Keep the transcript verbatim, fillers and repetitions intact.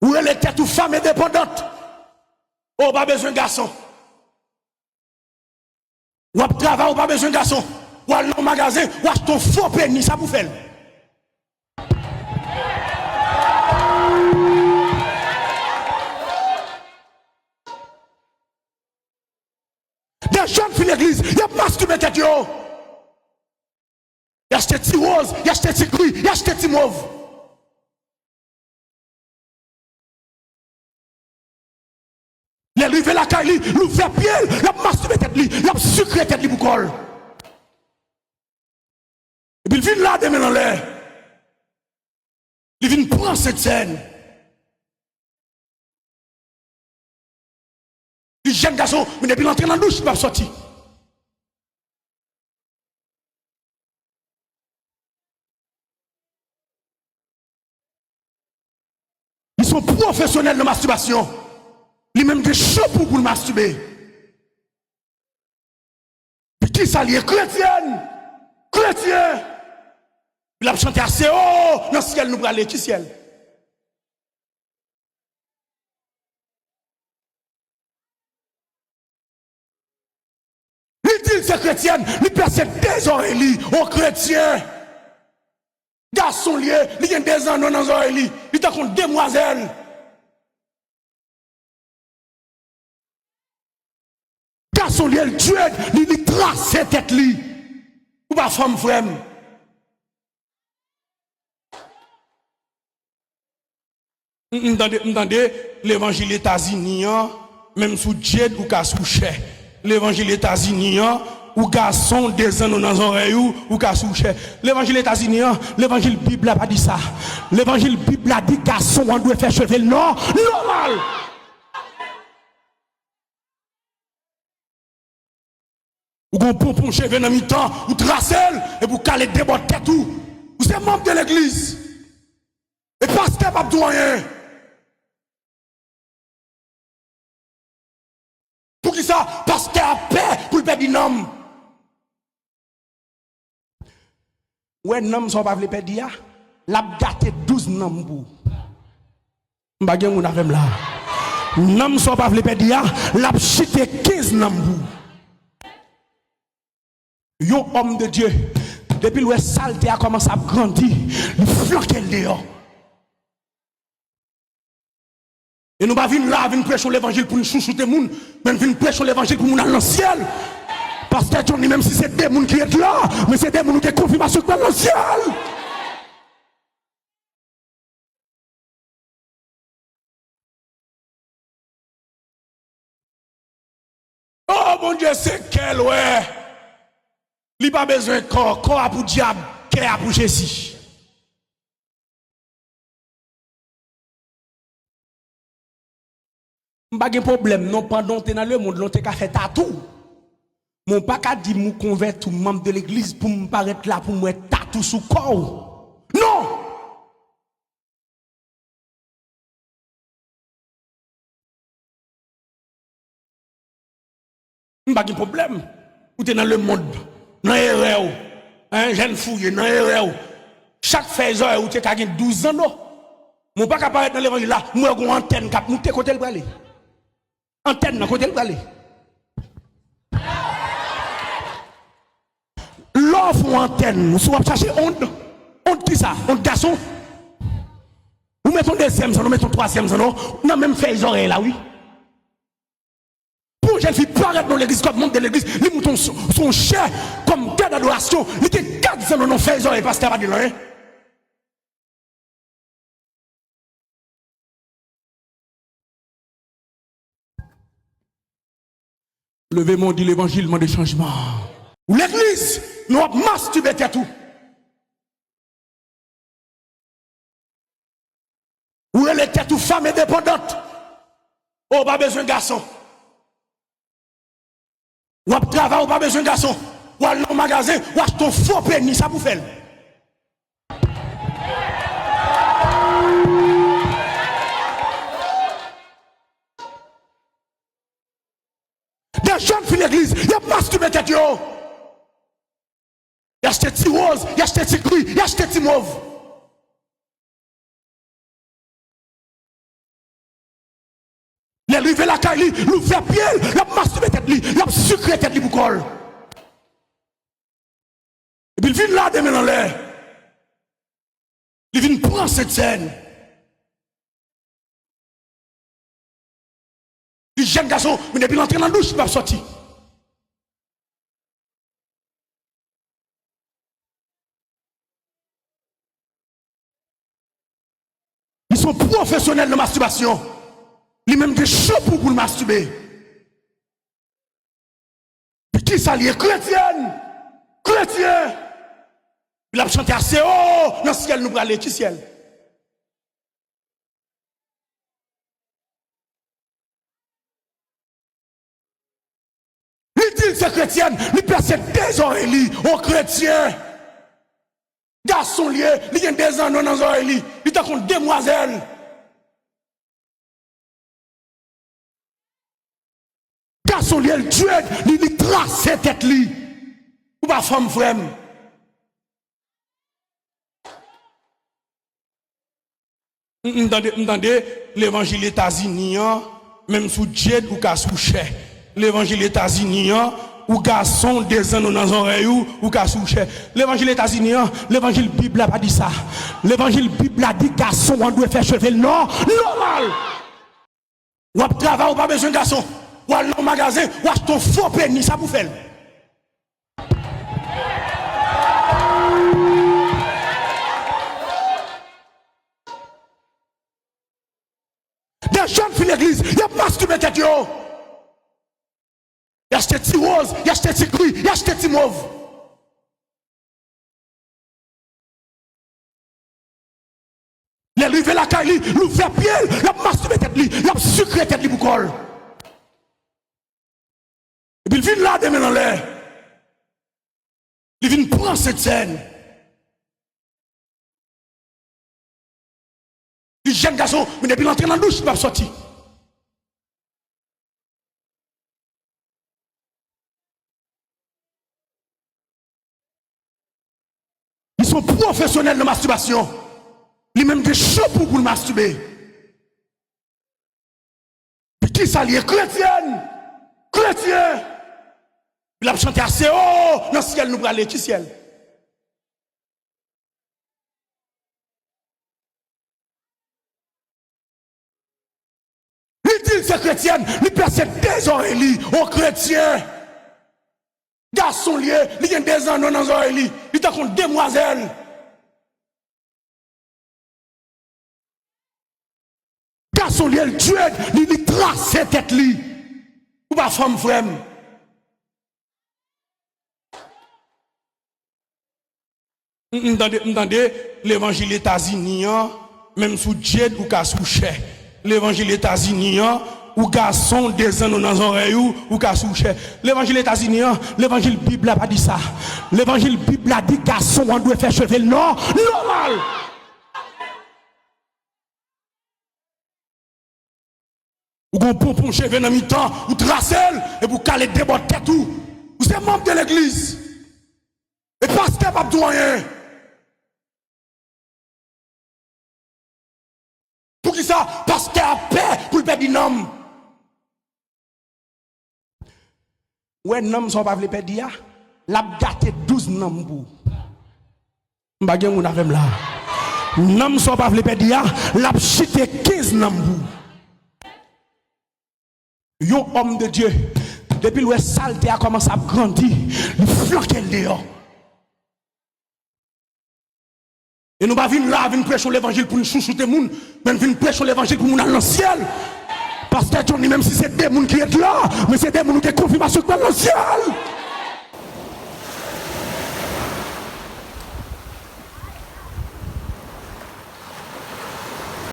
Ou rele tèt ou fanm endepandant. Ou pa bezwen gason. W ap travay, ou pa bezwen gason. W al nan yon magazen, w achte yon fo peni, sa pou fè l. De jèn fi legliz, y ap mastibe tèt yo. Y achte ti woz, y achte ti gri, y achte ti mov. Lè l rive lakay li, l ouvè pye l, l ap mastibe tèt li, l ap sikre tèt li pou kò l. Epi l vin la de men l anlè. Li vin pran Sentsèn. Li jèn gason, men depi l antre nan douch, li p ap sòti. Li se yon pwofesyonèl nan mastibasyon. Li menm gen chanpou pou l mastibe. Pou kisa li ye? Kretyèn! Kretyen! L ap chante ase wo nan syèl nou prale. Ki syèl? Li di l se kretyèn, li pèse de zòrèy li, on kretyen. Gason l ye, li gen de zanno nan zòrèy li, li tankou yon demwazèl. Gason l ye, l djed, li, li trase tèt li. Ou pa fanm, frè m. M, m tande, m tande levanjil Etazini an, menm si w djed, ou ka sou chè. Levanjil Etazini an, ou gason, de zanno nan zòrèy ou, ou ka sou chè. Levanjil Etazini an, levanjil Bib la pa di sa. Levanjil Bib la di gason an dwe fè cheve l nò-, nòmal. Ou gon ponpon cheve nan mitan, ou trase l, epi ou kale de bò tèt ou. Ou se manm de legliz. E pastè p ap di w anyen. Poukisa pastè a pè pou l pèdi nanm? Ou wè nanm sa w pa vle pèdi a, l ap gate douz nanm pou ou. M pa gen moun avè m la. Nanm sa w pa vle pèdi a, l ap chite kenz nanm pou ou. Yon òm de Dye, depi l wè salte a kòmanse ap grandi, li flanke l deyò. E nou pa vin la, vin preche yon levanjil pou n chouchoute moun, men n vin preche yon levanjil pou moun al nan syèl. Pastè Johnny, menm si se de moun ki ret la, men se de moun ou gen konfimasyon ki pral nan syèl. Oh, Bondye, se kè l wè. Li pa bezwen kò. Kò a pou dyab, kè a pou Jezi. M pa gen pwoblèm non, pandan w te nan lemonn lan, w te ka fè tatou. Men w pa ka di m ou konvèti, ou manm de legliz, pou m parèt la pou m wè tatou sou kò w. Non! M pa gen pwoblèm. Ou te nan lemonn, nan erè w, en, jèn fouye, nan erè w. Chak fèy zòrèy ou te ka gen douz zanno. Men w pa ka parèt nan levanjil la, m wè w gon antèn k ap moute, kote l prale? Antèn nan, kote l prale? Lè w fè yon antèn, si w ap chache ond, ond kisa? Ond gason? Ou mete yon dezyèm zanno, ou mete yon twazyèm zanno, nan menm fèy zòrèy la, wi. Pou yon jèn fi parèt nan legliz kòm manm de legliz, li moute sou, sou yon chè kòm tè dadorasyon, li gen kat zanno nan fèy zòrèy, pastè pa di l anyen. Leve men w, di levanjil mande chanjman. Ou legliz, men w ap mastibe tèt ou. Ou rele tèt ou fanm endepandant. Ou pa bezwen gason. W ap travay, ou pa bezwen gason. W al nan yon magazen, w achte yon fo peni, sa pou fè l? De jèn fi legliz, y ap mastibe tèt yo. Y achte ti woz, y achte ti gri, y achte ti mov. Lè l rive lakay li, l ouvè pye l, l ap mastibe tèt li, l ap sikre tèt li pou kò l. Epi l vin la, de men l anlè. Li vin pran Sentsèn. Li jèn gason, men depi l antre nan douch, li p ap sòti. Li se yon pwofesyonèl nan mastibasyon. Li menm gen chanpou pou l mastibe. Kisa l ye? Kretyèn! Kretyen! L ap chante ase wo nan syèl, nou prale ki syèl? Li di l se kretyèn, li pèse de zòrèy li, on kretyen. Gason l ye, li gen de zanno nan zòrèy li, li tankou yon demwazèl. Gason l ye, l dread, li, li trase tèt li. Ou pa fanm, frè m. M, m tande, m tande levanjil Etazini an, menm si w dread, ou ka sou chè. Levanjil Etazini an, ou gason, de zanno nan zòrèy ou, ou ka sou chè. Levanjil Etazini an, levanjil Bib la pa di sa. Levanjil Bib la di gason an dwe fè cheve l nò, nòmal. W ap travay, ou pa bezwen gason. W al nan yon magazen, w achte yon fo peni, sa pou fè l. De jèn fi legliz, y ap mastibe tèt yo. Y achte ti woz, y achte ti gri, y achte ti mov. Lè l rive lakay li, l ouvè pye l, l ap mastibe tèt li, l ap sikre tèt li pou kò l. Epi l vin la, de men l anlè. Li vin pran Sentsèn. Li jèn gason, men depi l antre nan douch, li p ap sòti. Li se yon pwofesyonèl nan mastibasyon. Li menm gen chanpou pou l mastibe. Kisa l ye? Kretyèn! Kretyen! L ap chante ase wo nan syèl, nou prale ki syèl? Li di l se kretyèn, li pèse de zòrèy li, on kretyen. Gason l ye, li gen de zanno nan zòrèy li, li tankou yon demwazèl. Gason l ye, l dread, li, li trase tèt li. Ou pa fanm, frè m. M, m tande, m tande levanjil Etazini an, menm si w dread, ou ka sou chè. Levanjil Etazini an, ou gason, de zanno nan zòrèy ou, ou ka sou chè. Levanjil Etazini an, levanjil Bib la pa di sa. Levanjil Bib la di gason an dwe fè cheve l nò, nòmal. Ou gon ponpon cheve nan mitan, ou trase l, epi ou kale de bò tèt ou. Ou se manm de legliz. E pastè p ap di w anyen. Poukisa pastè a pè pou l pèdi nanm? Ou wè nanm sa w pa vle pèdi a, l ap gate douz nanm pou ou. M pa gen moun avè m la. Nanm sa w pa vle pèdi a, l ap chite kenz nanm pou ou. Yon òm de Dye, depi l wè salte a kòmanse ap grandi, li flanke l deyò. E nou pa vin la, vin preche yon levanjil pou n chouchoute moun, men n vin preche yon levanjil pou moun al nan syèl. Pastè Johnny, menm si se de moun ki ret la, men se de moun ou gen konfimasyon k pral nan syèl.